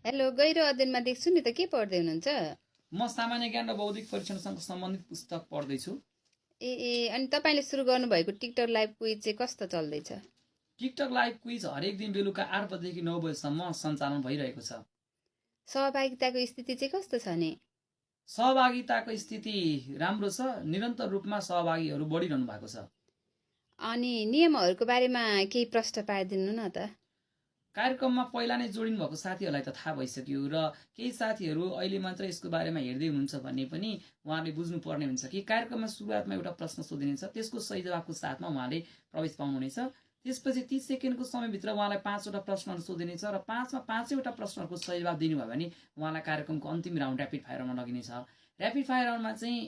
Hello, गहिरो अध्ययनमा देख्छु नि त, के पढ्दै हुनुहुन्छ? म सामान्य ज्ञान र बौद्धिक परीक्षणसँग सम्बन्धित पुस्तक पढ्दैछु। अनि तपाईँले सुरु गर्नुभएको टिकटक लाइभ क्विज चाहिँ कस्तो चल्दैछ? टिकटक लाइभ क्विज हरेक दिन बेलुका 8 बजेदेखि 9 बजेसम्म सञ्चालन भइरहेको छ। सहभागिताको स्थिति चाहिँ कस्तो छ नि? सहभागिताको स्थिति राम्रो छ, निरन्तर रूपमा सहभागीहरू बढिरहनु भएको छ। अनि नियमहरूको बारेमा केही प्रश्न पारिदिनु न त। कार्यक्रममा पहिला नै जोडिनु भएको साथीहरूलाई त थाहा भइसक्यो र केही साथीहरू अहिले मात्र यसको बारेमा हेर्दै हुनुहुन्छ भने पनि उहाँले बुझ्नुपर्ने हुन्छ कि कार्यक्रममा सुरुवातमा एउटा प्रश्न सोधिनेछ, त्यसको सही जवाफको साथमा उहाँले प्रवेश पाउनुहुनेछ। त्यसपछि 30 सेकेन्डको समयभित्र उहाँलाई 5वटा प्रश्नहरू सोधिनेछ र 5मा 5वटा प्रश्नहरूको सही जवाफ दिनुभयो भने उहाँलाई कार्यक्रमको अन्तिम राउन्ड ऱ्यापिड फायरमा लगिनेछ। ऱ्यापिड फायर राउन्डमा चाहिँ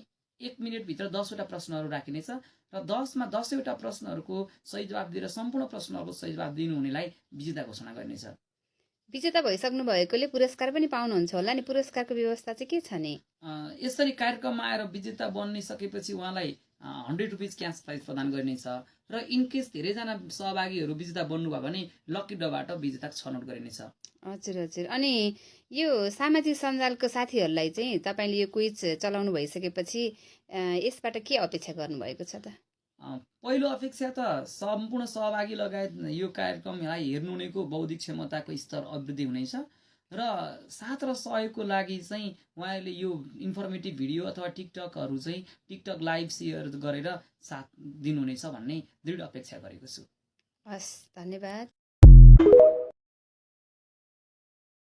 1 मिनटभित्र 10वटा प्रश्नहरू राखिनेछ र 10मा 10वटा प्रश्नहरूको सही जवाफ दिएर सम्पूर्ण प्रश्नहरूको सही जवाफ दिनुहुनेलाई विजेता घोषणा गरिनेछ। विजेता भइसक्नु भएकोले पुरस्कार पनि पाउनुहुन्छ होला नि, पुरस्कारको व्यवस्था चाहिँ के छ नि? यसरी कार्यक्रममा आएर विजेता बनिसकेपछि उहाँलाई 100 रुपिज क्यास प्राइज प्रदान गरिनेछ र इनकेस धेरैजना सहभागीहरू विजेता बन्नुभयो भने लकी ड्रबाट विजेता छनौट गरिनेछ। हजुर हजुर। अनि यो सामाजिक सञ्जालको साथीहरूलाई चाहिँ तपाईँले यो क्विज चलाउनु भइसकेपछि यसबाट के अपेक्षा गर्नुभएको छ त? पहिलो अपेक्षा त सम्पूर्ण सहभागी लगायत यो कार्यक्रमलाई हेर्नुहुनेको बौद्धिक क्षमताको स्तर अभिवृद्धि हुनेछ र साथ र सहयोगको लागि चाहिँ उहाँहरूले यो इन्फर्मेटिभ भिडियो अथवा टिकटकहरू चाहिँ टिकटक लाइभ सेयर गरेर साथ दिनुहुनेछ भन्ने दृढ अपेक्षा गरेको छु। हस्, धन्यवाद।